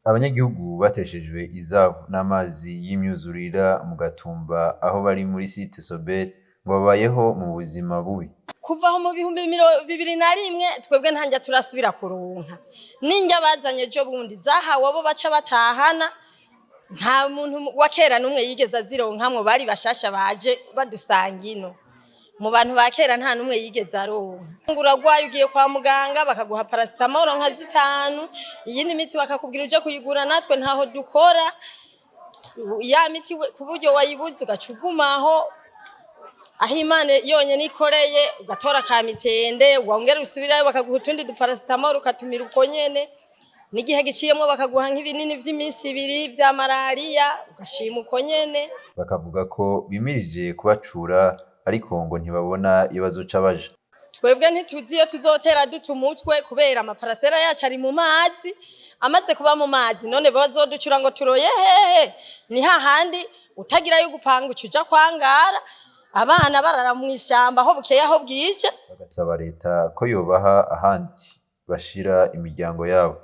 Abanyagihugu bateshejwe izabo n'amazi y'imyuzurira mu Gatumba aho bari muri site Sobel ngo babayeho mu buzima bubi. Kuva aho mu 2001 twebwe ntanjya turasubira kuronka n'indya bazanye ejo bundi zahawe abo baca batahana. Nta muntu wa kera n'umwe yigeze azironkamwo, bari bashasha baje badusanga ino. Mu bantu ba kera nta n'umwe yigeze aronka. Uragwaye, ugiye kwa muganga, bakaguha paracetamol nka zitanu, iyindi miti bakakubwira uje kuyigura. Natwe ntaho dukora. Ya miti ku buryo wayibuze ugaca ugumaho aho Imana yonyene ikoreye, ugatora ka mitende, wongera usubirayo bakaguha utundi duparasitamol ukatumira uko nyene. N'igihe giciyemwo bakaguha nk'ibinini vy'iminsi 2 vya malariya, ugashima uko nyene. Bakavuga ko bimirije kubacura, ariko ngo ntibabona iyo bazoca baja. Twebwe ntituzi iyo tuzotera duta umutwe, kubera amaparasera yacu ari mu mazi. Amaze kuba mu mazi, none bazoducura ngo turoye hehe? Ni hahandi utagirayo gupanga, uca uja kwangara, abana barara mw'ishamba aho bukeye aho bwije. Bagasaba leta ko yobaha ahandi bashira imiryango yabo.